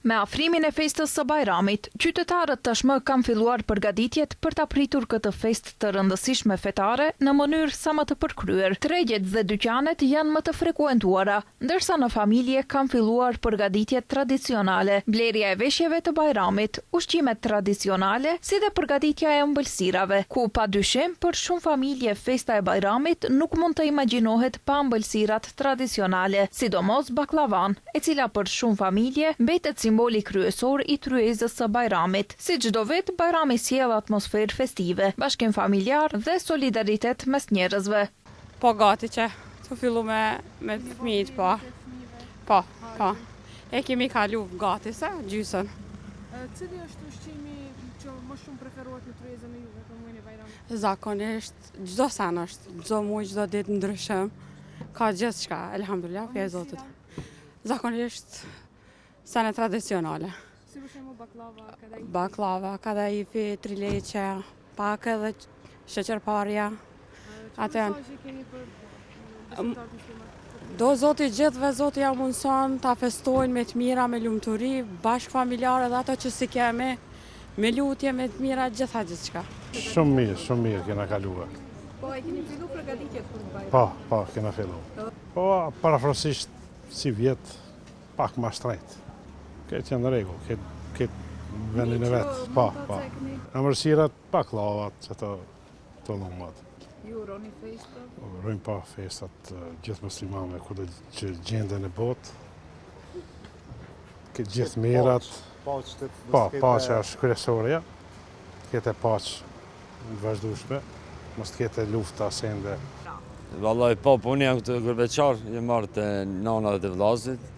Me afrimin e festës së Bajramit, qytetarët tashmë kanë filluar përgatitjet për ta pritur këtë festë të rëndësishme fetare në mënyrë sa më të përkryer. Tregjet dhe dyqanet janë më të frekuentuara, ndërsa në familje kanë filluar përgatitjet tradicionale, blerja e veshjeve të Bajramit, ushqimet tradicionale, si dhe përgatitja e ëmbëlsirave, ku pa dyshim për shumë familje festa e Bajramit nuk mund të imagjinohet pa ëmbëlsirat tradicionale, sidomos bakllavanë, e cila për shumë familje mbetet simboli kryesor i tryezës së Bajramit. Si çdo vit, Bajrami sjell atmosferë festive, bashkim familjar dhe solidaritet mes njerëzve. Po gati qe tu fillu me me fëmijët po. Po, po. E kemi kalu gati se gjysën. Cili është ushqimi që më shumë preferohet në tryezën e juve për muajin e Bajramit? Zakonisht çdo sen është, çdo muaj, çdo ditë ndryshim. Ka gjithçka, elhamdulillah, prej Zotit. Zakonisht sene tradicionale. Si për shembull bakllava, kadaifi? Bakllava, kadaifi, trileqe, pak edhe sheqerparja. Ato janë. Çfarë keni për besimtarët muslimanë? Do Zoti gjithëve, Zoti ja mundëson ta festojnë me të mira, me lumturi, bashkëfamiljarë edhe ato që s'i kemi, me lutje, me të mira, gjitha gjithçka. Shumë mirë, shumë mirë kena kaluar. Po, e keni fillu përgatitjet për Bajram? Po, po, kena fillu. Po, parafrasisht, sivjet, pak ma shtrejt. Këtë janë në rregull, këtë, këtë vendin e vet. Po, po. Ëmbëlsirat, bakllavat, që të, të llumat. Ju uroni festat? Urojmë pa festat gjithë muslimanëve kudo që gjenden në botë. Këtë gjithë mirat. Po, paqja është kryesorja. Të ketë paqe të vazhdueshme, mos të ketë lufta sende. Vallai po, po unë jam këtu gurbetçar, jam ardhë te nana dhe te vllazit,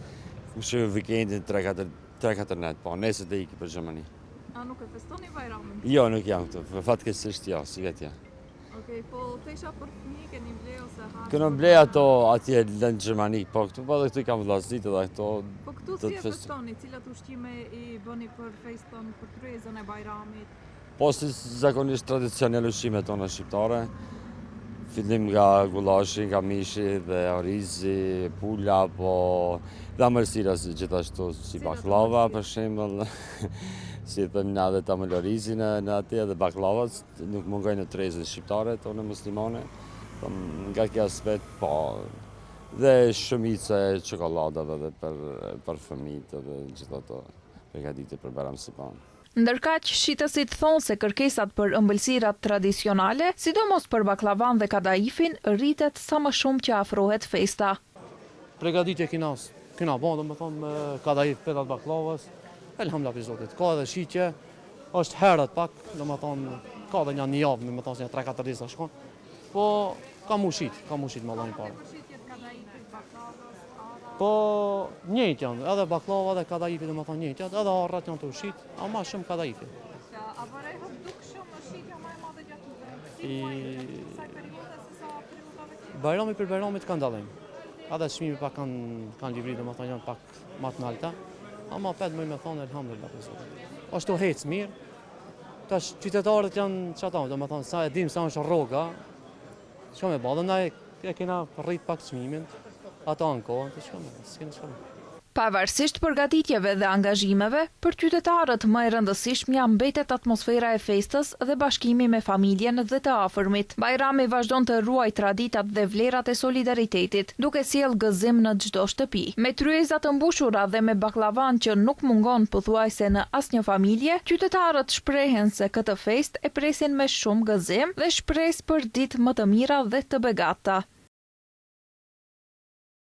kështu vikendin 3-4 net, po, nesër të iki për Gjermani. A nuk e festoni Bajramin? Jo, nuk jam këtu, për fatkeqësisht jo, sivjet jo. Okej, po tesha për fëmijë keni ble ose harxhu? Kena ble ato atje në Gjermani, po këtu po edhe këtu i kam vllazit edhe këto. Po këtu si e festoni, cilat ushqime i bëni për festën, për tryezën e Bajramit? Po si zakonisht tradicional ushqimet tona shqiptare, fillim nga gullashi, nga mishi dhe orizi, pula, po dhe ëmbëlsira si gjithashtu si bakllava për shembull, si i themi na edhe tamël orizi në, në atje edhe bakllavat, nuk mungojnë në tryezën shqiptare tonë muslimane, po, nga kjo aspekt, po, dhe shumica e çokoladave dhe për, për fëmijët dhe gjithë ato përgatitje për Bajram si po. Ndërkaq, shitësit thonë se kërkesat për ëmbëlsirat tradicionale, sidomos për bakllavanë dhe kadaifin, rritet sa më shumë që afrohet festa. Pregatitje kina kina bo, domethonë me kadaif petat bakllavës, elhamdulillah prej Zotit. Ka edhe shitje, është herët pak, domethonë ka edhe nja një javë, me thonë se nja 3-4 ditë sa shkon. Po ka mu shit, ka mu shit me Allahun pare. Po njëjtë janë, edhe bakllava edhe kadaifi, domethonë njëjtë janë, edhe arrat janë tu u shit, a ma shumë kadaifi. A vërehet dukshëm shitja më e madhe gjatë këtij muaji, gjatë kësaj periudhe se sa periudhave tjera? Bajrami për Bajramit kanë dallim. Edhe çmimi pak kanë kanë livrit, domethonë janë pak ma të nalta. Ama apet muj me thonë elhamdulillah për Zotin. Është tu hec mirë. Tash qytetarët janë qata, domethonë sa e dim sa është rroga. Çka me ba, dhe na e kena rrit pak çmimin, ato ankohen, të çka me ba, s'kena çka me ba. Pavarësisht përgatitjeve dhe angazhimeve, për qytetarët më e rëndësishmja mbetet atmosfera e festës dhe bashkimi me familjen dhe të afërmit. Bajrami vazhdon të ruajë traditat dhe vlerat e solidaritetit, duke sjellë gëzim në çdo shtëpi. Me tryeza të mbushura dhe me bakllavanë që nuk mungon pothuajse në asnjë familje, qytetarët shprehen se këtë festë e presin me shumë gëzim dhe shpresë për ditë më të mira dhe të begata.